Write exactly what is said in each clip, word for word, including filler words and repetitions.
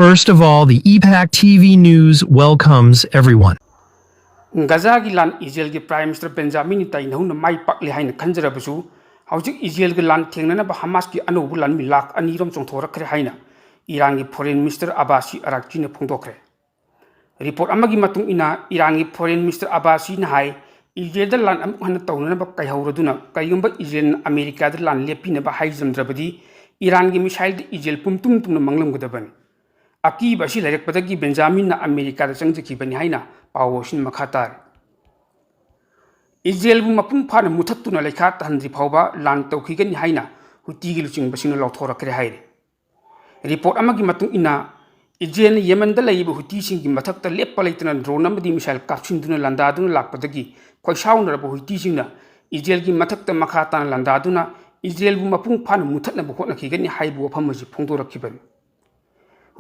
First of all, the E PAC T V News welcomes everyone. ꯒꯖꯥꯒꯤ ꯂꯥꯟ ꯏꯖꯔꯦꯜꯒꯤ prime minister Benjamin ꯅꯦꯇꯥꯟꯌꯥꯍꯨꯅ ꯃꯥꯏ ꯄꯥꯛꯂꯦ ꯍꯥꯏꯅ ꯈꯟꯖꯔꯕꯁꯨ, ꯍꯧꯖꯤꯛ ꯏꯖꯔꯦꯜꯒ ꯂꯥꯟ ꯊꯦꯡꯅꯅꯕ ꯍꯃꯥꯁꯀꯤ ꯑꯅꯧꯕ ꯂꯥꯟꯃꯤ ꯂꯥꯈ ꯑꯅꯤꯔꯣꯝ ꯆꯣꯡꯊꯣꯔꯛꯈ꯭ꯔꯦ ꯍꯥꯏꯅ ꯏꯔꯥꯟꯒꯤ ꯐꯣꯔꯦꯟ ꯃꯤꯅꯤꯁꯇꯔ ꯑꯕꯥꯁꯤ ꯑꯔꯥꯛꯆꯤꯅ ꯐꯣꯡꯗꯣꯛꯈ꯭ꯔꯦ꯫ ꯔꯤꯄꯣꯔꯠ ꯑꯃꯒꯤ ꯃꯇꯨꯡ ꯏꯟꯅ, ꯏꯔꯥꯟꯒꯤ ꯐꯣꯔꯦꯟ ꯃꯤꯅꯤꯁꯇꯔ ꯑꯕꯥꯁꯤꯅ ꯍꯥꯏ, ꯏꯖꯔꯦꯜꯗ ꯂꯥꯟ ꯑꯃꯨꯛ ꯍꯟꯅ ꯇꯧꯅꯅꯕ ꯀꯥꯏꯍꯧꯔꯗꯨꯅ, ꯀꯔꯤꯒꯨꯝꯕ ꯏꯖꯔꯦꯜꯅ ꯑꯃꯦꯔꯤꯀꯥꯗ ꯂꯥꯟ ꯂꯦꯞꯄꯤꯅꯕ ꯍꯥꯏꯖꯝꯗ꯭ꯔꯕꯗꯤ, ꯏꯔꯥꯟꯒꯤ ꯃꯤꯁꯥꯏꯜꯗ ꯏꯖꯔꯦꯜ ꯄꯨꯝꯇꯨꯝ ꯇꯨꯝꯅ ꯃꯥꯡꯂꯝꯒꯗꯕꯅꯤ꯫ ꯑꯀꯤꯕ ꯑꯁꯤ ꯂꯩꯔꯛꯄꯗꯒꯤ ꯕꯦꯟꯖꯥꯃꯤꯟꯅ ꯑꯃꯦꯔꯤꯀꯥꯗ ꯆꯪꯖꯈꯤꯕꯅꯤ ꯍꯥꯏꯅ ꯄꯥꯎ ꯑꯁꯤꯅ ꯃꯈꯥ ꯇꯥꯔꯤ꯫ ꯏꯖꯔꯦꯜꯕꯨ ꯃꯄꯨꯡ ꯐꯥꯅ ꯃꯨꯊꯠꯇꯨꯅ ꯂꯩꯈꯥ ꯇꯥꯍꯟꯗ꯭ꯔꯤ ꯐꯥꯎꯕ ꯂꯥꯟ ꯇꯧꯈꯤꯒꯅꯤ ꯍꯥꯏꯅ ꯍꯨꯇꯤꯒꯤ ꯂꯨꯆꯤꯡꯕꯁꯤꯡꯅ ꯂꯥꯎꯊꯣꯔꯛꯈ꯭ꯔꯦ ꯍꯥꯏꯔꯤ꯫ ꯔꯤꯄꯣꯔꯠ ꯑꯃꯒꯤ ꯃꯇꯨꯡ ꯏꯟꯅ, ꯏꯖꯔꯦꯜꯅ ꯌꯦꯃꯟꯗ ꯂꯩꯔꯤꯕ ꯍꯨꯇꯤꯁꯤꯡꯒꯤ ꯃꯊꯛꯇ ꯂꯦꯞꯄ ꯂꯩꯇꯅ ꯗ꯭ꯔꯣꯟ ꯑꯃꯗꯤ ꯃꯤꯁꯥꯏꯜ ꯀꯥꯞꯁꯤꯟꯗꯨꯅ ꯂꯥꯟꯗꯥꯗꯨꯅ ꯂꯥꯛꯄꯗꯒꯤ ꯈꯣꯏꯁꯥꯎꯅꯔꯕ ꯍꯨꯇꯤꯁꯤꯡꯅ ꯏꯖꯔꯦꯜꯒꯤ ꯃꯊꯛꯇ ꯃꯈꯥ ꯇꯥꯅ ꯂꯥꯟꯗꯥꯗꯨꯅ ꯏꯖꯔꯦꯜꯕꯨ ꯃꯄꯨꯡ ꯐꯥꯅ ꯃꯨꯊꯠꯅꯕ ꯍꯣꯠꯅꯈꯤꯒꯅꯤ ꯍꯥꯏꯕ ꯋꯥꯐꯝ ꯑꯁꯤ ꯐꯣꯡꯗꯣꯔꯛꯈꯤꯕꯅꯤ꯫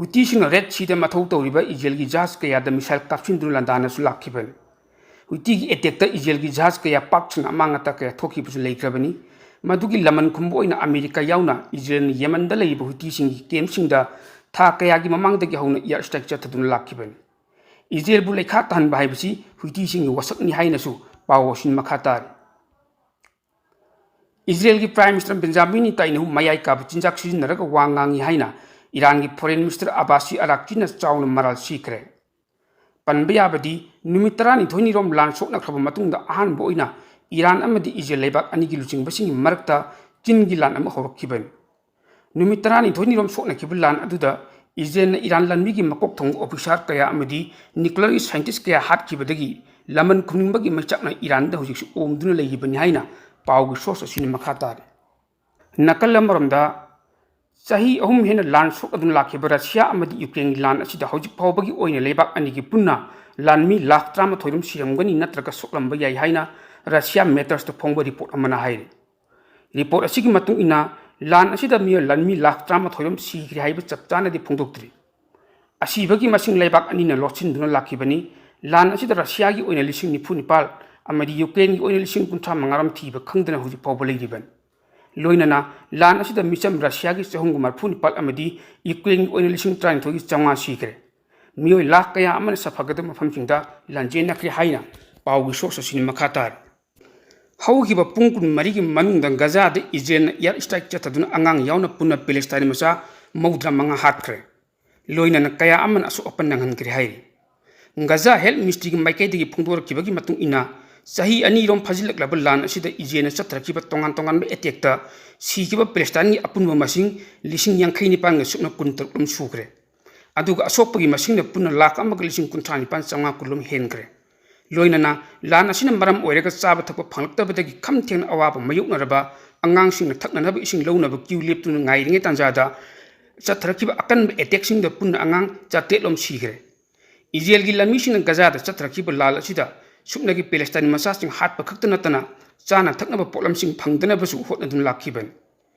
ꯍꯨꯇꯤꯁꯤꯡꯅ ꯔꯦꯗ ꯁꯤꯗ ꯃꯊꯧ ꯇꯧꯔꯤꯕ ꯏꯖꯔꯦꯜꯒꯤ ꯖꯍꯥꯖ ꯀꯌꯥꯗ ꯃꯤꯁꯥꯏꯜ ꯀꯥꯞꯁꯤꯟꯗꯨꯅ ꯂꯥꯟꯗꯥꯅꯁꯨ ꯂꯥꯛꯈꯤꯕꯅꯤ꯫ ꯍꯨꯇꯤꯒꯤ ꯑꯦꯇꯦꯛꯇ ꯏꯖꯔꯦꯜꯒꯤ ꯖꯍꯥꯖ ꯀꯌꯥ ꯄꯥꯛ ꯁꯟꯅ ꯑꯃꯥꯡ ꯑꯇꯥ ꯀꯌꯥ ꯊꯣꯛꯈꯤꯕꯁꯨ ꯂꯩꯈ꯭ꯔꯕꯅꯤ꯫ ꯃꯗꯨꯒꯤ ꯂꯃꯟ ꯈꯨꯝꯕ ꯑꯣꯏꯅ ꯑꯃꯦꯔꯤꯀꯥ ꯌꯥꯎꯅ ꯏꯖꯔꯦꯜꯅ ꯌꯦꯃꯟꯗ ꯂꯩꯔꯤꯕ ꯍꯨꯇꯤꯁꯤꯡꯒꯤ ꯀꯦꯝꯞꯁꯤꯡꯗ ꯊꯥ ꯀꯌꯥꯒꯤ ꯃꯃꯥꯡꯗꯒꯤ ꯍꯧꯅ ꯏꯌꯥꯔ ꯁ꯭ꯇ꯭ꯔꯥꯏꯛ ꯆꯠꯊꯗꯨꯅ ꯂꯥꯛꯈꯤꯕꯅꯤ꯫ ꯏꯖꯔꯦꯜꯕꯨ ꯂꯩꯈꯥ ꯇꯥꯍꯟꯕ ꯍꯥꯏꯕꯁꯤ ꯍꯨꯇꯤꯁꯤꯡꯒꯤ ꯋꯥꯁꯛꯅꯤ ꯍꯥꯏꯅꯁꯨ ꯄꯥꯎ ꯑꯁꯤꯅ ꯃꯈꯥ ꯇꯥꯔꯤ꯫ ꯏꯖꯔꯦꯜꯒꯤ ꯄ꯭ꯔꯥꯏꯝ ꯃꯤꯅꯤꯁꯇꯔ ꯕꯦꯟꯖꯥꯃꯤꯟ ꯅꯦꯇꯥꯟꯌꯥꯍꯨ ꯃꯌꯥꯏ ꯀꯥꯕ ꯆꯤꯟꯖꯥꯛ ꯁꯤꯖꯤꯟꯅꯔꯒ ꯋꯥ ꯉꯥꯡꯏ ꯍꯥꯏꯅ ꯏꯔꯥꯟꯒꯤ ꯐꯣꯔꯦꯟ ꯃꯤꯅꯤꯁꯇꯔ ꯑꯕꯥꯁꯤ ꯑꯔꯥꯛꯆꯤꯅ ꯆꯥꯎꯅ ꯃꯔꯥꯜ ꯁꯤꯈ꯭ꯔꯦ꯫ ꯄꯟꯕ ꯌꯥꯕꯗꯤ, ꯅꯨꯃꯤꯠ ꯇꯔꯥꯅꯤꯊꯣꯏꯅꯤꯔꯣꯝ ꯂꯥꯟ ꯁꯣꯛꯅꯈ꯭ꯔꯕ ꯃꯇꯨꯡꯗ ꯑꯍꯥꯟꯕ ꯑꯣꯏꯅ ꯏꯔꯥꯟ ꯑꯃꯗꯤ ꯏꯖꯔꯦꯜ ꯂꯩꯕꯥꯛ ꯑꯅꯤꯒꯤ ꯂꯨꯆꯤꯡꯕꯁꯤꯡꯒꯤ ꯃꯔꯛꯇ ꯆꯤꯟꯒꯤ ꯂꯥꯟ ꯑꯃ ꯍꯧꯔꯛꯈꯤꯕꯅꯤ꯫ ꯅꯨꯃꯤꯠ ꯇꯔꯥꯅꯤꯊꯣꯏꯅꯤꯔꯣꯝ ꯁꯣꯛꯅꯈꯤꯕ ꯂꯥꯟ ꯑꯗꯨꯗ ꯏꯖꯔꯦꯜꯅ ꯏꯔꯥꯟ ꯂꯥꯟꯃꯤꯒꯤ ꯃꯀꯣꯛ ꯊꯣꯡꯕ ꯑꯣꯐꯤꯁꯥꯔ ꯀꯌꯥ ꯑꯃꯗꯤ ꯅ꯭ꯌꯨꯀ꯭ꯂꯤꯌꯔꯒꯤ ꯁꯥꯏꯟꯇꯤꯁ ꯀꯌꯥ ꯍꯥꯠꯈꯤꯕꯗꯒꯤ ꯂꯃꯟ ꯈꯨꯝꯅꯤꯡꯕꯒꯤ ꯃꯩꯆꯥꯛꯅ ꯏꯔꯥꯟꯗ ꯍꯧꯖꯤꯛꯁꯨ ꯑꯣꯝꯗꯨꯅ ꯂꯩꯔꯤꯕꯅꯤ ꯍꯥꯏꯅ ꯄꯥꯎꯒꯤ ꯁꯣꯔꯁ ꯑꯁꯤꯅ ꯃꯈꯥ ꯇꯥꯔꯤ꯫ ꯅꯥꯀꯜ ꯑꯃꯔꯣꯝꯗ, ꯆꯍꯤ ꯑꯍꯨꯝ ꯍꯦꯟꯅ ꯂꯥꯟ ꯁꯣꯛꯅꯗꯨꯅ ꯂꯥꯛꯈꯤꯕ ꯔꯁꯤꯌꯥ ꯑꯃꯗꯤ ꯌꯨꯀ꯭ꯔꯦꯟꯒꯤ ꯂꯥꯟ ꯑꯁꯤꯗ ꯍꯧꯖꯤꯛ ꯐꯥꯎꯕꯒꯤ ꯑꯣꯏꯅ ꯂꯩꯕꯥꯛ ꯑꯅꯤꯒꯤ ꯄꯨꯟꯅ ꯂꯥꯟꯃꯤ ꯂꯥꯈ ꯇꯔꯥꯃꯥꯊꯣꯏꯔꯣꯝ ꯁꯤꯔꯝꯒꯅꯤ ꯅꯠꯇ꯭ꯔꯒ ꯁꯣꯛꯂꯝꯕ ꯌꯥꯏ ꯍꯥꯏꯅ ꯔꯁꯤꯌꯥ ꯃꯦꯇꯔꯁꯇ ꯐꯣꯡꯕ ꯔꯤꯄꯣꯔꯠ ꯑꯃꯅ ꯍꯥꯏꯔꯤ꯫ ꯔꯤꯄꯣꯔꯠ ꯑꯁꯤꯒꯤ ꯃꯇꯨꯡ ꯏꯟꯅ, ꯂꯥꯟ ꯑꯁꯤꯗ ꯃꯤꯑꯣꯏ ꯂꯥꯟꯃꯤ ꯂꯥꯈ ꯇꯔꯥꯃꯥꯊꯣꯏꯔꯣꯝ ꯁꯤꯈ꯭ꯔꯦ ꯍꯥꯏꯕ ꯆꯞ ꯆꯥꯅꯗꯤ ꯐꯣꯡꯗꯣꯛꯇ꯭ꯔꯤ꯫ ꯑꯁꯤꯕꯒꯤ ꯃꯁꯤꯡ ꯂꯩꯕꯥꯛ ꯑꯅꯤꯅ ꯂꯣꯠꯁꯤꯟꯗꯨꯅ ꯂꯥꯛꯈꯤꯕꯅꯤ꯫ ꯂꯥꯟ ꯑꯁꯤꯗ ꯔꯁꯤꯌꯥꯒꯤ ꯑꯣꯏꯅ ꯂꯤꯁꯤꯡ ꯅꯤꯐꯨ ꯅꯤꯄꯥꯜ ꯑꯃꯗꯤ ꯌꯨꯀ꯭ꯔꯦꯟꯒꯤ ꯑꯣꯏꯅ ꯂꯤꯁꯤꯡ ꯀꯨꯟꯊ꯭ꯔꯥ ꯃꯉꯥꯔꯣꯝ ꯊꯤꯕ ꯈꯪꯗꯅ ꯍꯧꯖꯤꯛ ꯐꯥꯎꯕ ꯂꯩꯔꯤꯕꯅꯤ꯫ ꯂꯣꯏꯅꯅ ꯂꯥꯟ ꯑꯁꯤꯗ ꯃꯤꯆꯝ ꯔꯁꯤꯌꯥꯒꯤ ꯆꯍꯨꯝꯒ ꯃꯔꯤꯐꯨ ꯅꯤꯄꯥꯜ ꯑꯃꯗꯤ ꯌꯨꯀ꯭ꯔꯦꯟꯒꯤ ꯑꯣꯏꯅ ꯂꯤꯁꯤꯡ ꯇꯔꯥꯅꯤꯊꯣꯏꯒꯤ ꯆꯥꯝꯃꯉꯥ ꯁꯤꯈ꯭ꯔꯦ꯫ ꯃꯤꯑꯣꯏ ꯂꯥꯈ ꯀꯌꯥ ꯑꯃꯅ ꯁꯥꯐꯒꯗꯕ ꯃꯐꯝꯁꯤꯡꯗ ꯂꯥꯟꯖꯦꯟꯅꯈ꯭ꯔꯦ ꯍꯥꯏꯅ ꯄꯥꯎꯒꯤ source ꯑꯁꯤꯅ ꯃꯈꯥ ꯇꯥꯔꯤ꯫ ꯍꯧꯈꯤꯕ ꯄꯨꯡ ꯀꯨꯟꯃꯔꯤꯒꯤ ꯃꯅꯨꯡꯗ ꯒꯖꯥꯗ ꯏꯖꯔꯦꯜꯅ air strike ꯆꯠꯊꯗꯨꯅ ꯑꯉꯥꯡ ꯌꯥꯎꯅ ꯄꯨꯟꯅ ꯄꯦꯂꯦꯁꯇꯥꯏꯟ ꯃꯆꯥ ꯃꯧꯗ꯭ꯔꯥ ꯃꯉꯥ ꯍꯥꯠꯈ꯭ꯔꯦ꯫ ꯂꯣꯏꯅꯅ ꯀꯌꯥ ꯑꯃꯅ ꯑꯁꯣꯛ ꯑꯄꯟ ꯅꯪꯍꯟꯈ꯭ꯔꯦ ꯍꯥꯏꯔꯤ꯫ ꯒꯖꯥ health ministryꯒꯤ ꯃꯥꯏꯀꯩꯗꯒꯤ ꯐꯣꯡꯗꯣꯔꯛꯈꯤꯕꯒꯤ ꯃꯇꯨꯡ ꯏꯟꯅ, ꯆꯍꯤ ꯑꯅꯤꯔꯣꯝ ꯐꯥꯖꯤꯜꯂꯛꯂꯕ ꯂꯥꯟ ꯑꯁꯤꯗ ꯏꯖꯔꯦꯜꯅ ꯆꯠꯊꯔꯛꯈꯤꯕ ꯇꯣꯉꯥꯟ ꯇꯣꯉꯥꯟꯕ attackꯇ ꯁꯤꯈꯤꯕ ꯄꯦꯂꯦꯁꯇꯥꯏꯟꯒꯤ ꯑꯄꯨꯟꯕ ꯃꯁꯤꯡ ꯂꯤꯁꯤꯡ ꯌꯥꯡꯈꯩ ꯅꯤꯄꯥꯟꯒ ꯁꯨꯞꯅ ꯀꯨꯟꯇꯔꯨꯛ ꯂꯣꯝ ꯁꯨꯈ꯭ꯔꯦ꯫ ꯑꯗꯨꯒ ꯑꯁꯣꯛꯄꯒꯤ ꯃꯁꯤꯡꯅ ꯄꯨꯟꯅ ꯂꯥꯈ ꯑꯃꯒ ꯂꯤꯁꯤꯡ ꯀꯨꯟꯊ꯭ꯔꯥ ꯅꯤꯄꯥꯟ ꯆꯥꯝꯃꯉꯥ ꯀꯨꯟ ꯂꯣꯝ ꯍꯦꯟꯈ꯭ꯔꯦ꯫ ꯂꯣꯏꯅꯅ ꯂꯥꯟ ꯑꯁꯤꯅ ꯃꯔꯝ ꯑꯣꯏꯔꯒ ꯆꯥꯕ ꯊꯛꯄ ꯐꯪꯂꯛꯇꯕꯗꯒꯤ ꯈꯝ ꯊꯦꯡꯅ ꯑꯋꯥꯕ ꯃꯥꯌꯣꯛꯅꯔꯕ ꯑꯉꯥꯡꯁꯤꯡꯅ ꯊꯛꯅꯅꯕ ꯏꯁꯤꯡ ꯂꯧꯅꯕ queue ꯂꯦꯞꯇꯨꯅ ꯉꯥꯏꯔꯤꯉꯩ ꯇꯥꯟꯖꯥꯗ ꯆꯠꯊꯔꯛꯈꯤꯕ ꯑꯀꯟꯕ attackꯁꯤꯡꯗ ꯄꯨꯟꯅ ꯑꯉꯥꯡ ꯆꯥꯇ꯭ꯔꯦꯠ ꯂꯣꯝ ꯁꯤꯈ꯭ꯔꯦ꯫ ꯏꯖꯔꯦꯜꯒꯤ ꯂꯥꯟꯃꯤꯁꯤꯡꯅ ꯒꯖꯥꯗ ꯆꯠꯊꯔꯛꯈꯤꯕ ꯂꯥꯟ ꯑꯁꯤꯗ ꯁꯨꯞꯅꯒꯤ ꯄꯦꯂꯦꯁꯇꯥꯏꯟ ꯃꯆꯥꯁꯤꯡ ꯍꯥꯠꯄ ꯈꯛꯇ ꯅꯠꯇꯅ ꯆꯥꯅ ꯊꯛꯅꯕ ꯄꯣꯠꯂꯝꯁꯤꯡ ꯐꯪꯗꯅꯕꯁꯨ ꯍꯣꯠꯅꯗꯨꯅ ꯂꯥꯛꯈꯤꯕꯅꯤ꯫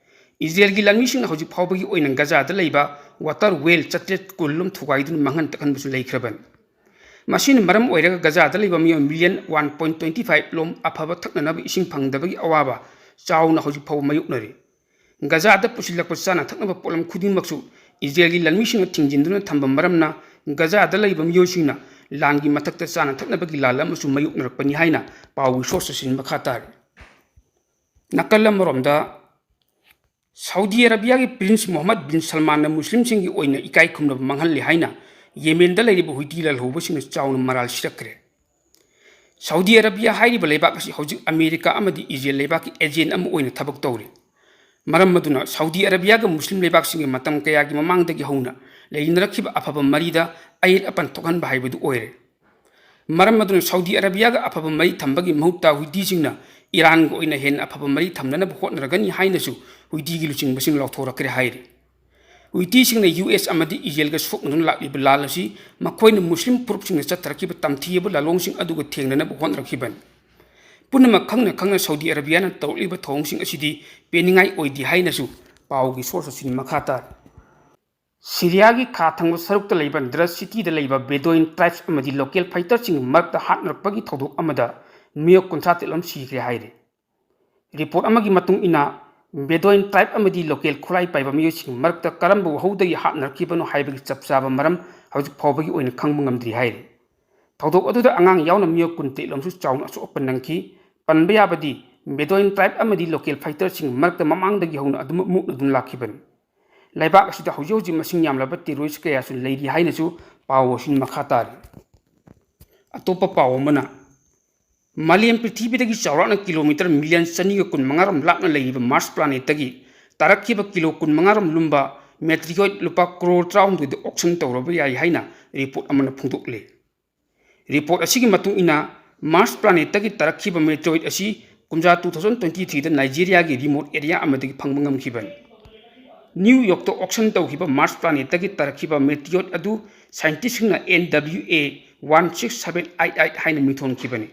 ꯏꯖꯔꯦꯜꯒꯤ ꯂꯥꯟꯃꯤꯁꯤꯡꯅ ꯍꯧꯖꯤꯛ ꯐꯥꯎꯕꯒꯤ ꯑꯣꯏꯅ ꯒꯖꯥꯗ ꯂꯩꯕ water well ꯆꯥꯇ꯭ꯔꯦꯠ ꯀꯨꯟ ꯂꯣꯝ ꯊꯨꯒꯥꯏꯗꯨꯅ ꯃꯥꯡꯍꯟ ꯇꯥꯛꯍꯟꯕꯁꯨ ꯂꯩꯈ꯭ꯔꯕꯅꯤ꯫ ꯃꯁꯤꯅ ꯃꯔꯝ ꯑꯣꯏꯔꯒ ꯒꯖꯥꯗ ꯂꯩꯕ ꯃꯤꯑꯣꯏ million one point twenty five ꯂꯣꯝ ꯑꯐꯕ ꯊꯛꯅꯅꯕ ꯏꯁꯤꯡ ꯐꯪꯗꯕꯒꯤ ꯑꯋꯥꯕ ꯆꯥꯎꯅ ꯍꯧꯖꯤꯛ ꯐꯥꯎꯕ ꯃꯥꯌꯣꯛꯅꯔꯤ꯫ ꯒꯖꯥꯗ ꯄꯨꯁꯤꯜꯂꯛꯄ ꯆꯥꯅ ꯊꯛꯅꯕ ꯄꯣꯠꯂꯝ ꯈꯨꯗꯤꯡꯃꯛꯁꯨ ꯏꯖꯔꯦꯜꯒꯤ ꯂꯥꯟꯃꯤꯁꯤꯡꯅ ꯊꯤꯡꯖꯤꯟꯗꯨꯅ ꯊꯝꯕ ꯃꯔꯝꯅ ꯒꯖꯥꯗ ꯂꯩꯕ ꯃꯤꯑꯣꯏꯁꯤꯡꯅ ꯂꯥꯟꯒꯤ ꯃꯊꯛꯇ ꯆꯥꯅ ꯊꯛꯅꯕꯒꯤ ꯂꯥꯟ ꯑꯃꯁꯨ ꯃꯥꯌꯣꯛꯅꯔꯛꯄꯅꯤ ꯍꯥꯏꯅ ꯄꯥꯎꯒꯤ source ꯑꯁꯤꯅ ꯃꯈꯥ ꯇꯥꯔꯤ꯫ ꯅꯥꯀꯜ ꯑꯃꯔꯣꯝꯗ, ꯁꯥꯎꯗꯤ ꯑꯔꯥꯕꯤꯌꯥꯒꯤ Prince ꯃꯣꯍꯝꯃꯗ ꯕꯤꯟ ꯁꯜꯃꯥꯟꯅ ꯃꯨꯁꯂꯤꯝꯁꯤꯡꯒꯤ ꯑꯣꯏꯅ ꯏꯀꯥꯏ ꯈꯨꯝꯅꯕ ꯃꯥꯡꯍꯜꯂꯤ ꯍꯥꯏꯅ ꯌꯦꯃꯦꯟꯗ ꯂꯩꯔꯤꯕ ꯍꯨꯏꯇꯤ ꯂꯥꯜꯍꯧꯕꯁꯤꯡꯅ ꯆꯥꯎꯅ ꯃꯔꯥꯜ ꯁꯤꯔꯛꯈ꯭ꯔꯦ꯫ ꯁꯥꯎꯗꯤ ꯑꯔꯥꯕꯤꯌꯥ ꯍꯥꯏꯔꯤꯕ ꯂꯩꯕꯥꯛ ꯑꯁꯤ ꯍꯧꯖꯤꯛ ꯑꯃꯦꯔꯤꯀꯥ ꯑꯃꯗꯤ ꯏꯖꯔꯦꯜ ꯂꯩꯕꯥꯛꯀꯤ agent ꯑꯃ ꯑꯣꯏꯅ ꯊꯕꯛ ꯇꯧꯔꯤ꯫ ꯃꯔꯝ ꯑꯗꯨꯅ ꯁꯥꯎꯗꯤ ꯑꯔꯥꯕꯤꯌꯥꯒ ꯃꯨꯁꯂꯤꯝ ꯂꯩꯕꯥꯛꯁꯤꯡꯒꯤ ꯃꯇꯝ ꯀꯌꯥꯒꯤ ꯃꯃꯥꯡꯗꯒꯤ ꯍꯧꯅ ꯂꯩꯅꯔꯛꯈꯤꯕ ꯑꯐꯕ ꯃꯔꯤꯗ ꯑꯌꯦꯠ ꯑꯄꯟ ꯊꯣꯛꯍꯟꯕ ꯍꯥꯏꯕꯗꯨ ꯑꯣꯏꯔꯦ꯫ ꯃꯔꯝ ꯑꯗꯨꯅ ꯁꯥꯎꯗꯤ ꯑꯔꯥꯕꯤꯌꯥꯒ ꯑꯐꯕ ꯃꯔꯤ ꯊꯝꯕꯒꯤ ꯃꯍꯨꯠꯇ ꯍꯨꯏꯇꯤꯁꯤꯡꯅ ꯏꯔꯥꯟꯒ ꯑꯣꯏꯅ ꯍꯦꯟꯅ ꯑꯐꯕ ꯃꯔꯤ ꯊꯝꯅꯅꯕ ꯍꯣꯠꯅꯔꯒꯅꯤ ꯍꯥꯏꯅꯁꯨ ꯍꯨꯏꯇꯤꯒꯤ ꯂꯨꯆꯤꯡꯕꯁꯤꯡ ꯂꯥꯎꯊꯣꯔꯛꯈ꯭ꯔꯦ ꯍꯥꯏꯔꯤ꯫ ꯍꯨꯏꯇꯤꯁꯤꯡꯅ ꯌꯨ ꯑꯦꯁ ꯑꯃꯗꯤ ꯏꯖꯔꯦꯜꯒ ꯁꯣꯛꯅꯗꯨꯅ ꯂꯥꯛꯂꯤꯕ ꯂꯥꯟ ꯑꯁꯤ ꯃꯈꯣꯏꯅ ꯃꯨꯁꯂꯤꯝ ꯐꯨꯔꯨꯞꯁꯤꯡꯅ ꯆꯠꯊꯔꯛꯈꯤꯕ ꯇꯝꯊꯤꯔꯕ ꯂꯥꯂꯣꯡꯁꯤꯡ ꯑꯗꯨꯒ ꯊꯦꯡꯅꯅꯕ ꯍꯣꯠꯅꯔꯛꯈꯤꯕꯅꯤ꯫ ꯄꯨꯝꯅꯃꯛ ꯈꯪꯅ ꯈꯪꯅ ꯁꯥꯎꯗꯤ ꯑꯔꯥꯕꯤꯌꯥꯅ ꯇꯧꯔꯛꯂꯤꯕ ꯊꯧꯑꯣꯡꯁꯤꯡ ꯑꯁꯤꯗꯤ ꯄꯦꯟꯅꯤꯡꯉꯥꯏ ꯑꯣꯏꯗꯦ ꯍꯥꯏꯅꯁꯨ ꯄꯥꯎꯒꯤ source ꯑꯁꯤꯅ ꯃꯈꯥ ꯇꯥꯔꯤ꯫ ꯁꯤꯔꯤꯌꯥꯒꯤ ꯈꯥ ꯊꯪꯕ ꯁꯔꯨꯛꯇ ꯂꯩꯕ ꯗ꯭ꯔꯁ ꯁꯤꯇꯤꯗ ꯂꯩꯕ Bedouin tribes ꯑꯃꯗꯤ local fighterꯁꯤꯡꯒꯤ ꯃꯔꯛꯇ ꯍꯥꯠꯅꯔꯛꯄꯒꯤ ꯊꯧꯗꯣꯛ ꯑꯃꯗ ꯃꯤꯑꯣꯏ ꯀꯨꯟꯊ꯭ꯔꯥ ꯇꯔꯦꯠ ꯂꯣꯝ ꯁꯤꯈ꯭ꯔꯦ ꯍꯥꯏꯔꯤ꯫ Report ꯑꯃꯒꯤ ꯃꯇꯨꯡ ꯏꯟꯅ, ꯕꯦꯗꯣꯏꯟ ꯇ꯭ꯔꯥꯏꯕ ꯑꯃꯗꯤ ꯂꯣꯀꯦꯜ ꯈꯨꯠꯂꯥꯏ ꯄꯥꯏꯕ ꯃꯤꯑꯣꯏꯁꯤꯡ ꯃꯔꯛꯇ ꯀꯔꯝꯕ ꯋꯥꯍꯧꯗꯒꯤ ꯍꯥꯠꯅꯔꯛꯈꯤꯕꯅꯣ ꯍꯥꯏꯕꯒꯤ ꯆꯞ ꯆꯥꯕ ꯃꯔꯝ ꯍꯧꯖꯤꯛ ꯐꯥꯎꯕꯒꯤ ꯑꯣꯏꯅ ꯈꯪꯕ ꯉꯝꯗ꯭ꯔꯤ ꯍꯥꯏꯔꯤ꯫ ꯊꯧꯗꯣꯛ ꯑꯗꯨꯗ ꯑꯉꯥꯡ ꯌꯥꯎꯅ ꯃꯤꯑꯣꯏ ꯀꯨꯟꯇꯔꯦꯠ ꯂꯣꯝꯁꯨ ꯆꯥꯎꯅ ꯑꯁꯣꯛ ꯑꯄꯟ ꯅꯪꯈꯤ꯫ ꯄꯟꯕ ꯌꯥꯕꯗꯤ, ꯕꯦꯗꯣꯏꯟ ꯇ꯭ꯔꯥꯏꯕ ꯑꯃꯗꯤ ꯂꯣꯀꯦꯜ ꯐꯥꯏꯇꯔꯁꯤꯡ ꯃꯔꯛꯇ ꯃꯃꯥꯡꯗꯒꯤ ꯍꯧꯅ ꯑꯗꯨꯃꯛ ꯃꯨꯛꯅꯗꯨꯅ ꯂꯥꯛꯈꯤꯕꯅꯤ꯫ ꯂꯩꯕꯥꯛ ꯑꯁꯤꯗ ꯍꯧꯖꯤꯛ ꯍꯧꯖꯤꯛ ꯃꯁꯤꯡ ꯌꯥꯝꯂꯕ ꯇꯦꯔꯣꯔꯤꯁ ꯀꯌꯥꯁꯨ ꯂꯩꯔꯤ ꯍꯥꯏꯅꯁꯨ ꯄꯥꯎ ꯑꯁꯤꯅ ꯃꯈꯥ ꯇꯥꯔꯤ꯫ ꯑꯇꯣꯞꯄ ꯄꯥꯎ ꯑꯃꯅ, ꯃꯥꯂꯦꯝ ꯄ꯭ꯔꯤꯊꯤꯕꯤꯗꯒꯤ ꯆꯥꯎꯔꯥꯛꯅ ꯀꯤꯂꯣꯃꯤꯇꯔ ꯃꯤꯂꯤꯌꯟ ꯆꯅꯤꯒ ꯀꯨꯟ ꯃꯉꯥ ꯔꯣꯝ ꯂꯥꯞꯅ ꯂꯩꯔꯤꯕ ꯃꯥꯔꯁ ꯄ꯭ꯂꯥꯅꯦꯠꯇꯒꯤ ꯇꯥꯔꯛꯈꯤꯕ ꯀꯤꯂꯣ ꯀꯨꯟ ꯃꯉꯥ ꯔꯣꯝ ꯂꯨꯝꯕ ꯃꯦꯇ꯭ꯔꯤꯌꯣꯏꯗ ꯂꯨꯄꯥ ꯀ꯭ꯔꯣꯔ ꯇꯔꯥꯍꯨꯝꯗꯣꯏꯗ ꯑꯣꯛꯁꯟ ꯇꯧꯔꯕ ꯌꯥꯏ ꯍꯥꯏꯅ ꯔꯤꯄꯣꯔꯠ ꯑꯃꯅ ꯐꯣꯡꯗꯣꯛꯂꯤ꯫ ꯔꯤꯄꯣꯔꯠ ꯑꯁꯤꯒꯤ ꯃꯇꯨꯡ ꯏꯟꯅ, ꯃꯥꯔꯁ ꯄ꯭ꯂꯥꯅꯦꯠꯇꯒꯤ ꯇꯥꯔꯛꯈꯤꯕ ꯃꯦꯇ꯭ꯔꯣꯏꯗ ꯑꯁꯤ ꯀꯨꯝꯖꯥ two thousand twenty threeꯗ ꯅꯥꯏꯖꯦꯔꯤꯌꯥꯒꯤ ꯔꯤꯃꯣꯠ ꯑꯦꯔꯤꯌꯥ ꯑꯃꯗꯒꯤ ꯐꯪꯕ ꯉꯝꯈꯤꯕꯅꯤ꯫ ꯅ꯭ꯌꯨ ꯌꯣꯔꯛꯇ ꯑꯣꯛꯁꯟ ꯇꯧꯈꯤꯕ ꯃꯥꯔꯁ ꯄ꯭ꯂꯥꯅꯦꯠꯇꯒꯤ ꯇꯥꯔꯛꯈꯤꯕ ꯃꯦꯇ꯭ꯔꯣꯏꯗ ꯑꯗꯨ ꯁꯥꯏꯟꯇꯤꯁꯁꯤꯡꯅ N W A one six seven eight eight ꯍꯥꯏꯅ ꯃꯤꯡꯊꯣꯟꯈꯤꯕꯅꯤ꯫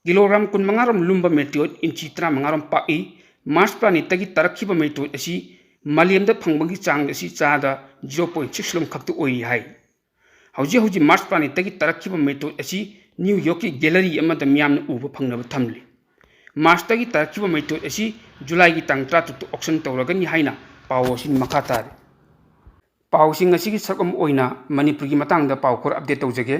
ꯀꯤꯂꯣꯒ꯭ꯔꯥꯝ ꯀꯨꯟ ꯃꯉꯥ ꯔꯣꯝ ꯂꯨꯝꯕ ꯃꯦꯇ꯭ꯔꯣꯏꯗ ꯏꯟꯆꯤ ꯇꯔꯥꯃꯉꯥ ꯔꯣꯝ ꯄꯥꯛꯏ꯫ ꯃꯥꯔꯁ ꯄ꯭ꯂꯥꯅꯦꯠꯇꯒꯤ ꯇꯥꯔꯛꯈꯤꯕ ꯃꯦꯇ꯭ꯔꯣꯏꯗ ꯑꯁꯤ ꯃꯥꯂꯦꯝꯗ ꯐꯪꯕꯒꯤ ꯆꯥꯡ ꯑꯁꯤ ꯆꯥꯗ zero point six ꯂꯣꯝ ꯈꯛꯇ ꯑꯣꯏꯔꯤ ꯍꯥꯏ꯫ ꯍꯧꯖꯤꯛ ꯍꯧꯖꯤꯛ ꯃꯥꯔꯁ ꯄ꯭ꯂꯥꯅꯦꯠꯇꯒꯤ ꯇꯥꯔꯛꯈꯤꯕ ꯃꯦꯇ꯭ꯔꯣꯏꯗ ꯑꯁꯤ ꯅ꯭ꯌꯨ ꯌꯣꯔꯛꯀꯤ ꯒꯦꯂꯔꯤ ꯑꯃꯗ ꯃꯤꯌꯥꯝꯅ ꯎꯕ ꯐꯪꯅꯕ ꯊꯝꯂꯤ꯫ ꯃꯥꯔꯁꯇꯒꯤ ꯇꯥꯔꯛꯈꯤꯕ ꯃꯦꯇ꯭ꯔꯣꯏꯗ ꯑꯁꯤ ꯖꯨꯂꯥꯏꯒꯤ ꯇꯥꯡ ꯇꯔꯥꯇꯔꯨꯛꯇ ꯑꯣꯛꯁꯟ ꯇꯧꯔꯒꯅꯤ ꯍꯥꯏꯅ ꯄꯥꯎ ꯑꯁꯤꯅ ꯃꯈꯥ ꯇꯥꯔꯤ꯫ ꯄꯥꯎꯁꯤꯡ ꯑꯁꯤꯒꯤ ꯁꯔꯨꯛ ꯑꯃ ꯑꯣꯏꯅ ꯃꯅꯤꯄꯨꯔꯒꯤ ꯃꯇꯥꯡꯗ ꯄꯥꯎ ꯈꯔ ꯑꯞꯗꯦꯠ ꯇꯧꯖꯒꯦ꯫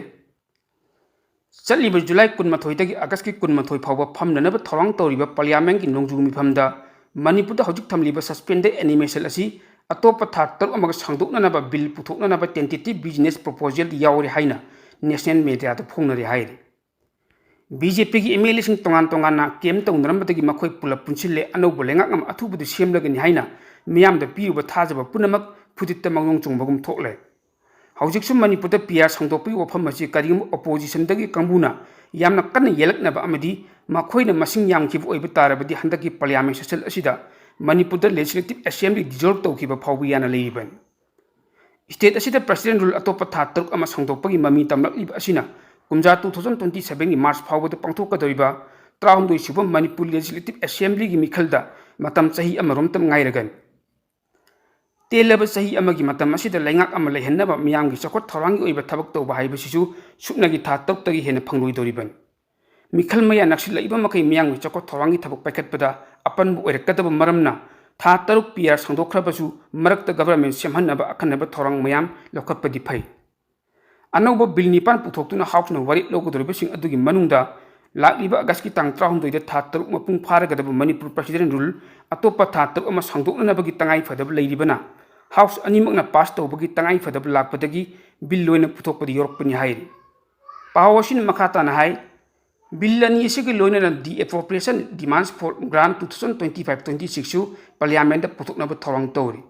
ꯆꯠꯂꯤꯕ ꯖꯨꯂꯥꯏ ꯀꯨꯟꯃꯥꯊꯣꯏꯗꯒꯤ ꯑꯥꯒꯁꯀꯤ ꯀꯨꯟꯃꯥꯊꯣꯏ ꯐꯥꯎꯕ ꯐꯝꯅꯅꯕ ꯊꯧꯔꯥꯡ ꯇꯧꯔꯤꯕ ꯄꯥꯔꯂꯤꯌꯥꯃꯦꯟꯠꯀꯤ ꯅꯣꯡꯖꯨ ꯃꯤꯐꯝꯗ ꯃꯅꯤꯄꯨꯔꯗ ꯍꯧꯖꯤꯛ ꯊꯝꯂꯤꯕ suspended animation ꯑꯁꯤ ꯑꯇꯣꯞꯄ ꯊꯥ ꯇꯔꯨꯛ ꯑꯃꯒ ꯁꯥꯡꯗꯣꯛꯅꯅꯕ ꯕꯤꯜ ꯄꯨꯊꯣꯛꯅꯅꯕ tentative business proposal ꯌꯥꯎꯔꯦ ꯍꯥꯏꯅ ꯅꯦꯁꯅꯦꯜ ꯃꯦꯗꯤꯌꯥꯗ ꯐꯣꯡꯅꯔꯦ ꯍꯥꯏꯔꯤ꯫ BJPꯒꯤ MLAꯁꯤꯡ ꯇꯣꯉꯥꯟ ꯇꯣꯉꯥꯟꯅ ꯀꯦꯝ ꯇꯧꯅꯔꯝꯕꯗꯒꯤ ꯃꯈꯣꯏ ꯄꯨꯂꯞ ꯄꯨꯟꯁꯤꯜꯂꯦ, ꯑꯅꯧꯕ ꯂꯩꯉꯥꯛ ꯑꯃ ꯑꯊꯨꯕꯗ ꯁꯦꯝꯂꯒꯅꯤ ꯍꯥꯏꯅ ꯃꯤꯌꯥꯝꯗ ꯄꯤꯔꯨꯕ ꯊꯥꯖꯕ ꯄꯨꯝꯅꯃꯛ ꯐꯨꯗꯤꯠꯇ ꯃꯥꯡꯂꯣꯡ ꯆꯣꯡꯕꯒꯨꯝ ꯊꯣꯛꯂꯦ꯫ ꯍꯧꯖꯤꯛꯁꯨ ꯃꯅꯤꯄꯨꯔꯗ PR ꯁꯥꯡꯗꯣꯛꯄꯒꯤ ꯋꯥꯐꯝ ꯑꯁꯤ ꯀꯔꯤꯒꯨꯝꯕ oppositionꯗꯒꯤ ꯀꯥꯡꯕꯨꯅ ꯌꯥꯝꯅ ꯀꯟꯅ ꯌꯦꯜꯂꯛꯅꯕ ꯑꯃꯗꯤ ꯃꯈꯣꯏꯅ ꯃꯁꯤꯡ ꯌꯥꯝꯈꯤꯕ ꯑꯣꯏꯕ ꯇꯥꯔꯕꯗꯤ ꯍꯟꯗꯛꯀꯤ parliament session ꯑꯁꯤꯗ ꯃꯅꯤꯄꯨꯔꯗ legislative assembly dissolve ꯇꯧꯈꯤꯕ ꯐꯥꯎꯕ ꯌꯥꯅ ꯂꯩꯔꯤꯕꯅꯤ꯫ State ꯑꯁꯤꯗ president rule ꯑꯇꯣꯞꯄ ꯊꯥ ꯇꯔꯨꯛ ꯑꯃ ꯁꯥꯡꯗꯣꯛꯄꯒꯤ ꯃꯃꯤ ꯇꯝꯂꯛꯂꯤꯕ ꯑꯁꯤꯅ ꯀꯨꯝꯖꯥ two thousand twenty sevenꯒꯤ March ꯐꯥꯎꯕꯗ ꯄꯥꯡꯊꯣꯛꯀꯗꯧꯔꯤꯕ ꯇꯔꯥꯍꯨꯝꯗꯣꯏ ꯁꯨꯕ ꯃꯅꯤꯄꯨꯔ Legislative Assemblyꯒꯤ ꯃꯤꯈꯜꯗ ꯃꯇꯝ ꯆꯍꯤ ꯑꯃꯔꯣꯝꯇ ꯉꯥꯏꯔꯒꯅꯤ꯫ ꯇꯦꯜꯂꯕ ꯆꯍꯤ ꯑꯃꯒꯤ ꯃꯇꯝ ꯑꯁꯤꯗ ꯂꯩꯉꯥꯛ ꯑꯃ ꯂꯩꯍꯟꯅꯕ ꯃꯤꯌꯥꯝꯒꯤ ꯆꯥꯎꯈꯠ ꯊꯧꯔꯥꯡꯒꯤ ꯑꯣꯏꯕ ꯊꯕꯛ ꯇꯧꯕ ꯍꯥꯏꯕꯁꯤꯁꯨ ꯁꯨꯞꯅꯒꯤ ꯊꯥ ꯇꯔꯨꯛꯇꯒꯤ ꯍꯦꯟꯅ ꯐꯪꯂꯣꯏꯗꯧꯔꯤꯕꯅꯤ꯫ ꯃꯤꯈꯜ ꯃꯌꯥ ꯅꯛꯁꯤꯜꯂꯛꯏꯕ ꯃꯈꯩ ꯃꯤꯌꯥꯝꯒꯤ ꯆꯥꯎꯈꯠ ꯊꯧꯔꯥꯡꯒꯤ ꯊꯕꯛ ꯄꯥꯏꯈꯠꯄꯗ ꯑꯄꯟꯕ ꯑꯣꯏꯔꯛꯀꯗꯕ ꯃꯔꯝꯅ ꯊꯥ ꯇꯔꯨꯛ ꯄꯤ ꯑꯥꯔ ꯁꯥꯡꯗꯣꯛꯈ꯭ꯔꯕꯁꯨ ꯃꯔꯛꯇ ꯒꯚꯔꯟꯃꯦꯟ ꯁꯦꯝꯍꯟꯅꯕ ꯑꯈꯟꯅꯕ ꯊꯧꯔꯥꯡ ꯃꯌꯥꯝ ꯂꯧꯈꯠꯄꯗꯤ ꯐꯩ꯫ ꯑꯅꯧꯕ ꯕꯤꯜ ꯅꯤꯄꯥꯟ ꯄꯨꯊꯣꯛꯇꯨꯅ ꯍꯥꯎꯁꯅ ꯋꯥꯔꯦꯞ ꯂꯧꯒꯗꯧꯔꯤꯕꯁꯤꯡ ꯑꯗꯨꯒꯤ ꯃꯅꯨꯡꯗ ꯂꯥꯛꯂꯤꯕ ꯑꯥꯒꯁꯀꯤ ꯇꯥꯡ ꯇꯔꯥꯍꯨꯝꯗꯣꯏꯗ ꯊꯥ ꯇꯔꯨꯛ ꯃꯄꯨꯡ ꯐꯥꯔꯒꯗꯕ ꯃꯅꯤꯄꯨꯔ ꯄ꯭ꯔꯁꯤꯗꯦꯟ ꯔꯨꯜ ꯑꯇꯣꯞꯄ ꯊꯥ ꯇꯔꯨꯛ ꯑꯃ ꯁꯥꯡꯗꯣꯛꯅꯅꯕꯒꯤ ꯇꯉꯥꯏ ꯐꯗꯕ ꯂꯩꯔꯤꯕꯅ ꯍꯥꯎꯁ ꯑꯅꯤꯃꯛꯅ ꯄꯥꯁ ꯇꯧꯕꯒꯤ ꯇꯉꯥꯏ ꯐꯗꯕ ꯂꯥꯛꯄꯗꯒꯤ ꯕꯤꯜ ꯑꯣꯏꯅ ꯄꯨꯊꯣꯛꯄꯗ ꯌꯧꯔꯛꯄꯅꯤ ꯍꯥꯏꯔꯤ꯫ ꯄꯥꯎ ꯑꯁꯤꯅ ꯃꯈꯥ ꯇꯥꯅ ꯍꯥꯏ, ꯕꯤꯜ ꯑꯅꯤ ꯑꯁꯤꯒꯤ ꯂꯣꯏꯅꯅ The Appropriation Demands for Grant two thousand twenty-five twenty-six ꯁꯨ ꯄꯥꯔꯂꯤꯌꯥꯃꯦꯟꯗ ꯄꯨꯊꯣꯛꯅꯕ ꯊꯧꯔꯥꯡ ꯇꯧꯔꯤ꯫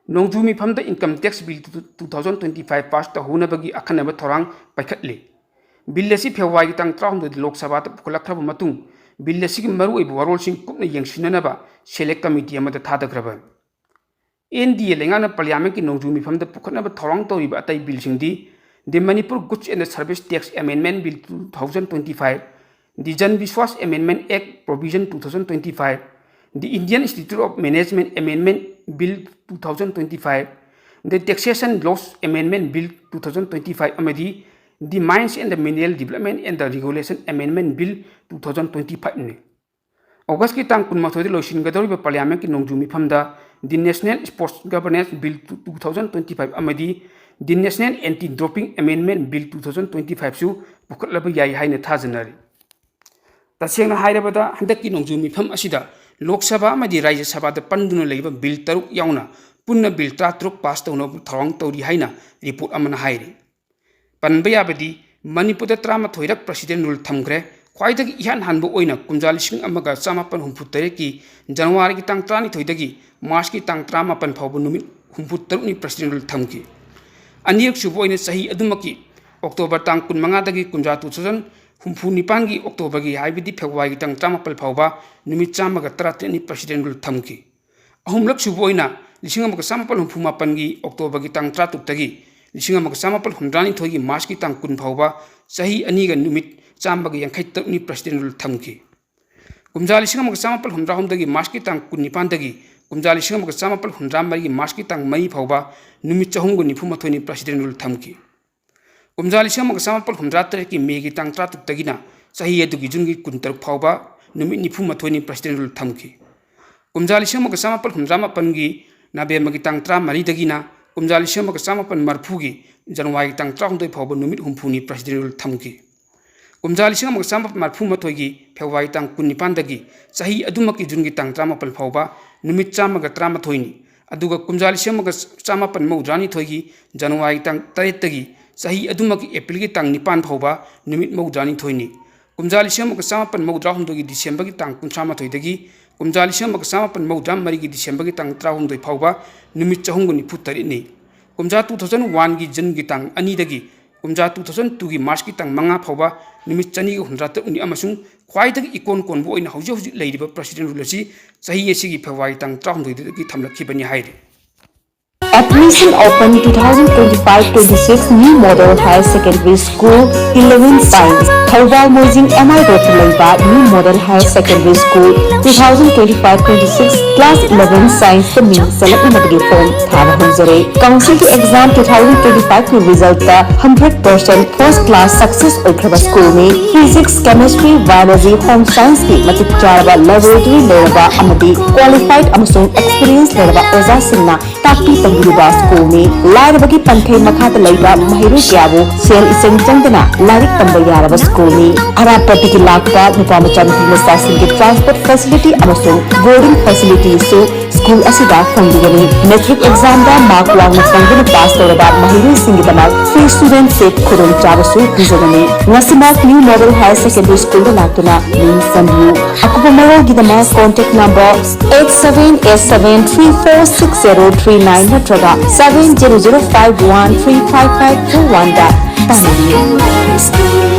ꯅꯣꯡꯖꯨ ꯃꯤꯐꯝꯗ Income Tax Bill two thousand twenty-five pass ꯇꯧꯍꯧꯅꯕꯒꯤ ꯑꯈꯟꯅꯕ ꯊꯧꯔꯥꯡ ꯄꯥꯏꯈꯠꯂꯤ꯫ ꯕꯤꯜ ꯑꯁꯤ ꯐꯦꯕ꯭ꯔꯨꯋꯥꯔꯤꯒꯤ ꯇꯥꯡ ꯇꯔꯥꯍꯨꯝꯗꯣꯏꯗ ꯂꯣꯛ ꯁꯚꯥꯗ ꯄꯨꯈꯠꯂꯛꯈ꯭ꯔꯕ ꯃꯇꯨꯡ, ꯕꯤꯜ ꯑꯁꯤꯒꯤ ꯃꯔꯨꯑꯣꯏꯕ ꯋꯥꯔꯣꯜꯁꯤꯡ ꯀꯨꯞꯅ ꯌꯦꯡꯁꯤꯟꯅꯅꯕ ꯁꯦꯂꯦꯛ ꯀꯃꯤꯇꯤ ꯑꯃꯗ ꯊꯥꯗꯈ꯭ꯔꯕꯅꯤ꯫ ꯑꯦꯟ ꯗꯤ ꯑꯦ ꯂꯩꯉꯥꯛꯅ ꯄꯥꯔꯂꯤꯌꯥꯃꯦꯟꯠꯀꯤ ꯅꯣꯡꯖꯨ ꯃꯤꯐꯝꯗ ꯄꯨꯈꯠꯅꯕ ꯊꯧꯔꯥꯡ ꯇꯧꯔꯤꯕ ꯑꯇꯩ ꯕꯤꯜꯁꯤꯡꯗꯤ The Manipur Goods and Service Tax Amendment Bill two thousand twenty-five, The Jan Vishwas Amendment Act Provision two thousand twenty-five, The Indian Institute of Management Amendment Bill two thousand twenty-five, The Taxation Laws Amendment Bill two thousand twenty-five ꯑꯃꯗꯤ The Mines and the Mineral Development and the Regulation Amendment Bill two thousand twenty-five ꯅꯤ꯫ ꯑꯣꯒꯁꯀꯤ ꯇꯥꯡ ꯀꯨꯟꯃꯥꯊꯣꯏꯗ ꯂꯣꯏꯁꯤꯟꯒꯗꯧꯔꯤꯕ ꯄꯥꯔꯂꯤꯌꯥꯃꯦꯟꯠꯀꯤ ꯅꯣꯡꯖꯨ ꯃꯤꯐꯝꯗ The National Sports Governance Bill two thousand twenty-five ꯑꯃꯗꯤ The National Anti-Doping Amendment Bill two thousand twenty-five ꯁꯨ ꯄꯨꯈꯠꯂꯕ ꯌꯥꯏ ꯍꯥꯏꯅ ꯊꯥꯖꯅꯔꯤ꯫ ꯇꯁꯦꯡꯅ ꯍꯥꯏꯔꯕꯗ, ꯍꯟꯗꯛꯀꯤ ꯅꯣꯡꯖꯨ ꯃꯤꯐꯝ ꯑꯁꯤꯗ ꯂꯣꯛ ꯁꯚꯥ ꯑꯃꯗꯤ ꯔꯥꯖ꯭ꯌ ꯁꯚꯥꯗ ꯄꯟꯗꯨꯅ ꯂꯩꯕ ꯕꯤꯜ ꯇꯔꯨꯛ ꯌꯥꯎꯅ ꯄꯨꯟꯅ ꯕꯤꯜ ꯇꯔꯥꯇꯔꯨꯛ ꯄꯥꯁ ꯇꯧꯅꯕ ꯊꯧꯔꯥꯡ ꯇꯧꯔꯤ ꯍꯥꯏꯅ ꯔꯤꯄꯣꯔꯠ ꯑꯃꯅ ꯍꯥꯏꯔꯤ꯫ ꯄꯟꯕ ꯌꯥꯕꯗꯤ, ꯃꯅꯤꯄꯨꯔꯗ ꯇꯔꯥꯃꯥꯊꯣꯏꯔꯛ ꯄ꯭ꯔꯁꯤꯗꯦꯟ ꯔꯨꯜ ꯊꯝꯈ꯭ꯔꯦ꯫ ꯈ꯭ꯋꯥꯏꯗꯒꯤ ꯏꯍꯥꯟ ꯍꯥꯟꯕ ꯑꯣꯏꯅ ꯀꯨꯝꯖꯥ ꯂꯤꯁꯤꯡ ꯑꯃꯒ ꯆꯥꯃꯥꯄꯟ ꯍꯨꯝꯐꯨ ꯇꯔꯦꯠꯀꯤ ꯖꯅꯋꯥꯔꯤꯒꯤ ꯇꯥꯡ ꯇꯔꯥꯅꯤꯊꯣꯏꯗꯒꯤ ꯃꯥꯔꯆꯀꯤ ꯇꯥꯡ ꯇꯔꯥꯃꯥꯄꯟ ꯐꯥꯎꯕ ꯅꯨꯃꯤꯠ ꯍꯨꯝꯐꯨ ꯇꯔꯨꯛꯅꯤ ꯄ꯭ꯔꯁꯤꯗꯦꯟ ꯔꯨꯜ ꯊꯝꯈꯤ꯫ ꯑꯅꯤꯔꯛ ꯁꯨꯕ ꯑꯣꯏꯅ ꯆꯍꯤ ꯑꯗꯨꯃꯛꯀꯤ ꯑꯣꯛꯇꯣꯕꯔ ꯇꯥꯡ ꯀꯨꯟꯃꯉꯥꯗꯒꯤ ꯀꯨꯝꯖꯥ two thousand ꯍꯨꯝꯐꯨ ꯅꯤꯄꯥꯟꯒꯤ ꯑꯣꯛꯇꯣꯕꯔꯒꯤ, ꯍꯥꯏꯕꯗꯤ ꯐꯦꯕ꯭ꯔꯨꯋꯥꯔꯤꯒꯤ ꯇꯥꯡ ꯇꯔꯥꯃꯥꯄꯜ ꯐꯥꯎꯕ ꯅꯨꯃꯤꯠ ꯆꯥꯝꯃꯒ ꯇꯔꯥꯇꯔꯦꯠꯅꯤ ꯄ꯭ꯔꯁꯤꯗꯦꯟ ꯔꯨꯜ ꯊꯝꯈꯤ꯫ ꯑꯍꯨꯝꯂꯛ ꯁꯨꯕ ꯑꯣꯏꯅ ꯂꯤꯁꯤꯡ ꯑꯃꯒ ꯆꯥꯃꯥꯄꯜ ꯍꯨꯝꯐꯨ ꯃꯥꯄꯟꯒꯤ ꯑꯣꯛꯇꯣꯕꯔꯒꯤ ꯇꯥꯡ ꯇꯔꯥꯇꯔꯨꯛꯇꯒꯤ ꯂꯤꯁꯤꯡ ꯑꯃꯒ ꯆꯥꯃꯥꯄꯜ ꯍꯨꯝꯗ꯭ꯔꯥꯅꯤꯊꯣꯏꯒꯤ ꯃꯥꯔꯆꯀꯤ ꯇꯥꯡ ꯀꯨꯟ ꯐꯥꯎꯕ ꯆꯍꯤ ꯑꯅꯤꯒ ꯅꯨꯃꯤꯠ ꯆꯥꯝꯃꯒ ꯌꯥꯡꯈꯩ ꯇꯔꯨꯛꯅꯤ ꯄ꯭ꯔꯁꯤꯗꯦꯟ ꯔꯨꯜ ꯊꯝꯈꯤ꯫ ꯀꯨꯝꯖꯥ ꯂꯤꯁꯤꯡ ꯑꯃꯒ ꯆꯥꯃꯥꯄꯜ ꯍꯨꯝꯗ꯭ꯔꯥꯍꯨꯝꯗꯣꯏꯒꯤ ꯃꯥꯔꯆꯀꯤ ꯇꯥꯡ ꯀꯨꯟꯅꯤꯄꯥꯟꯗꯒꯤ ꯀꯨꯝꯖꯥ ꯂꯤꯁꯤꯡ ꯑꯃꯒ ꯆꯥꯃꯥꯄꯜ ꯍꯨꯝꯗ꯭ꯔꯥꯃꯔꯤꯒꯤ ꯃꯥꯔꯆꯀꯤ ꯇꯥꯡ ꯃꯔꯤ ꯐꯥꯎꯕ ꯅꯨꯃꯤꯠ ꯆꯍꯨꯝꯒ ꯅꯤꯐꯨ ꯃꯥꯊꯣꯏꯅꯤ ꯄ꯭ꯔꯁꯤꯗꯦꯟ ꯔꯨꯜ ꯊꯝꯈꯤ꯫ ꯀꯨꯝꯖꯥ ꯂꯤꯁꯤꯡ ꯑꯃꯒ ꯆꯥꯃꯥꯄꯜ ꯍꯨꯝꯗ꯭ꯔꯥ ꯇꯔꯦꯠꯀꯤ ꯃꯦꯒꯤ ꯇꯥꯡ ꯇꯔꯥꯇꯔꯨꯛꯇꯒꯤꯅ ꯆꯍꯤ ꯑꯗꯨꯒꯤ ꯖꯨꯟꯒꯤ ꯀꯨꯟꯇꯔꯨꯛ ꯐꯥꯎꯕ ꯅꯨꯃꯤꯠ ꯅꯤꯐꯨ ꯃꯥꯊꯣꯏꯅꯤ president rule ꯊꯝꯈꯤ꯫ ꯀꯨꯝꯖꯥ ꯂꯤꯁꯤꯡ ꯑꯃꯒ ꯆꯥꯃꯥꯄꯜ ꯍꯨꯝꯗ꯭ꯔꯥ ꯃꯥꯄꯜꯒꯤ ꯅꯕꯦꯝꯕꯔꯒꯤ ꯇꯥꯡ ꯇꯔꯥꯃꯔꯤꯗꯒꯤꯅ ꯀꯨꯝꯖꯥ ꯂꯤꯁꯤꯡ ꯑꯃꯒ ꯆꯥꯃꯥꯄꯜ ꯃꯔꯤꯐꯨꯒꯤ ꯖꯅꯋꯥꯔꯤꯒꯤ ꯇꯥꯡ ꯇꯔꯥꯍꯨꯝꯗꯣꯏ ꯐꯥꯎꯕ ꯅꯨꯃꯤꯠ ꯍꯨꯝꯐꯨꯅꯤ president rule ꯊꯝꯈꯤ꯫ ꯀꯨꯝꯖꯥ ꯂꯤꯁꯤꯡ ꯑꯃꯒ ꯆꯥꯃꯥꯄꯜ ꯃꯔꯤꯐꯨ ꯃꯥꯊꯣꯏꯒꯤ ꯐꯦꯕ꯭ꯔꯨꯋꯥꯔꯤ ꯇꯥꯡ ꯀꯨꯟꯅꯤꯄꯥꯟꯗꯒꯤ ꯆꯍꯤ ꯑꯗꯨꯃꯛꯀꯤ ꯖꯨꯟꯒꯤ ꯇꯥꯡ ꯇꯔꯥꯃꯥꯄꯜ ꯐꯥꯎꯕ ꯅꯨꯃꯤꯠ ꯆꯥꯝꯃꯒ ꯇꯔꯥꯃꯥꯊꯣꯏꯅꯤ꯫ ꯑꯗꯨꯒ ꯀꯨꯝꯖꯥ ꯂꯤꯁꯤꯡ ꯑꯃꯒ ꯆꯥꯃꯥꯄꯜ ꯃꯧꯗ꯭ꯔꯥꯅꯤꯊꯣꯏꯒꯤ ꯖꯅꯋꯥꯔꯤ ꯇꯥꯡ ꯇꯔꯦꯠꯇꯒꯤ ꯆꯍꯤ ꯑꯗꯨꯃꯛꯀꯤ ꯑꯦꯄ꯭ꯔꯤꯜꯒꯤ ꯇꯥꯡ ꯅꯤꯄꯥꯟ ꯐꯥꯎꯕ ꯅꯨꯃꯤꯠ ꯃꯧꯗ꯭ꯔꯥꯅꯤꯊꯣꯏꯅꯤ꯫ ꯀꯨꯝꯖꯥ ꯂꯤꯁꯤꯡ ꯑꯃꯒ ꯆꯥꯃꯥꯄꯜ ꯃꯧꯗ꯭ꯔꯥꯍꯨꯝꯗꯣꯏꯒꯤ ꯗꯤꯁꯦꯝꯕꯔꯒꯤ ꯇꯥꯡ ꯀꯨꯟꯊ꯭ꯔꯥ ꯃꯥꯊꯣꯏꯗꯒꯤ ꯀꯨꯝꯖꯥ ꯂꯤꯁꯤꯡ ꯑꯃꯒ ꯆꯥꯃꯥꯄꯜ ꯃꯧꯗ꯭ꯔꯥ ꯃꯔꯤꯒꯤ ꯗꯤꯁꯦꯝꯕꯔꯒꯤ ꯇꯥꯡ ꯇꯔꯥꯍꯨꯝꯗꯣꯏ ꯐꯥꯎꯕ ꯅꯨꯃꯤꯠ ꯆꯍꯨꯝꯒ ꯅꯤꯐꯨ ꯇꯔꯦꯠꯅꯤ꯫ ꯀꯨꯝꯖꯥ two thousand oneꯒꯤ ꯖꯨꯟꯒꯤ ꯇꯥꯡ ꯑꯅꯤꯗꯒꯤ ꯀꯨꯝꯖꯥ two thousand twoꯒꯤ ꯃꯥꯔꯆꯀꯤ ꯇꯥꯡ ꯃꯉꯥ ꯐꯥꯎꯕ ꯅꯨꯃꯤꯠ ꯆꯅꯤꯒ ꯍꯨꯝꯗ꯭ꯔꯥ ꯇꯔꯨꯛꯅꯤ ꯑꯃꯁꯨꯡ ꯈ꯭ꯋꯥꯏꯗꯒꯤ ꯏꯀꯣꯟ ꯀꯣꯟꯕ ꯑꯣꯏꯅ ꯍꯧꯖꯤꯛ ꯍꯧꯖꯤꯛ ꯂꯩꯔꯤꯕ president rule ꯑꯁꯤ ꯆꯍꯤ ꯑꯁꯤꯒꯤ ꯐꯦꯕ꯭ꯔꯨꯋꯥꯔꯤ ꯇꯥꯡ ꯇꯔꯥꯍꯨꯝꯗꯣꯏꯗꯒꯤ ꯊꯝꯂꯛꯈꯤꯕꯅꯤ ꯍꯥꯏꯔꯤ꯫ Admission open two thousand twenty-five twenty-six New Model Higher Secondary School eleven Science, Thoubal Moijing M I Road ꯇ ꯂꯩꯕ New Model Higher Secondary School two thousand twenty-five twenty-six Class eleven Science ꯇ ꯃꯤꯡ ꯆꯜꯂꯛꯅꯕꯒꯤ form ꯊꯥꯕ ꯍꯧꯖꯔꯦ꯫ Council ꯒꯤ exam two thousand twenty-five ꯀꯤ result ꯇ hundred percent first class success ꯑꯣꯏꯈ꯭ꯔꯕ school ꯅꯤ꯫ Physics, Chemistry, Biology, Home Science ꯀꯤ ꯃꯇꯤꯛ ꯆꯥꯔꯕ laboratory ꯂꯩꯔꯕ ꯑꯃꯗꯤ qualified ꯑꯃꯁꯨꯡ experience ꯂꯩꯔꯕ ꯑꯣꯖꯥꯁꯤꯡꯅ ꯇꯥꯛꯄꯤ ꯇꯝꯕꯤꯔꯤꯕ school ꯅꯤ꯫ ꯂꯥꯏꯔꯕꯒꯤ ꯄꯟꯊꯩ ꯃꯈꯥꯗ ꯂꯩꯕ ꯃꯍꯩꯔꯣꯏ ꯀꯌꯥꯕꯨ ꯁꯦꯜ ꯏꯆꯪ ꯆꯪꯗꯅ ꯂꯥꯏꯔꯤꯛ ꯇꯝꯕ ꯌꯥꯔꯕ school ꯅꯤ꯫ ꯑꯔꯥꯞꯄꯗꯒꯤ ꯂꯥꯛꯄ ꯅꯨꯄꯥ ꯃꯆꯥ ꯅꯨꯄꯤ ꯃꯆꯥꯁꯤꯡꯒꯤ transport facility ꯑꯃꯁꯨꯡ boarding facility ꯁꯨ school ꯑꯁꯤꯗ ꯐꯪꯕꯤꯒꯅꯤ꯫ Matric exam ꯗ mark ꯋꯥꯡꯅ ꯐꯪꯗꯨꯅ pass ꯇꯧꯔꯕ ꯃꯍꯩꯔꯣꯏꯁꯤꯡꯒꯤꯗꯃꯛ free student seat ꯈꯨꯗꯣꯡꯆꯥꯕꯁꯨ ꯄꯤꯖꯒꯅꯤ꯫ ꯉꯁꯤꯃꯛ New Model Higher Secondary School ꯗ ꯂꯥꯛꯇꯨꯅ ꯃꯤꯡ ꯆꯟꯕꯤꯌꯨ꯫ ꯑꯀꯨꯞꯄ ꯃꯔꯣꯜꯒꯤꯗꯃꯛ contact number eight seven eight seven three four six zero three nine ꯅꯠꯇ꯭ꯔꯒ seven zero zero five one three five five two one ꯗ ꯄꯥꯎ ꯐꯥꯎꯕꯤꯌꯨ꯫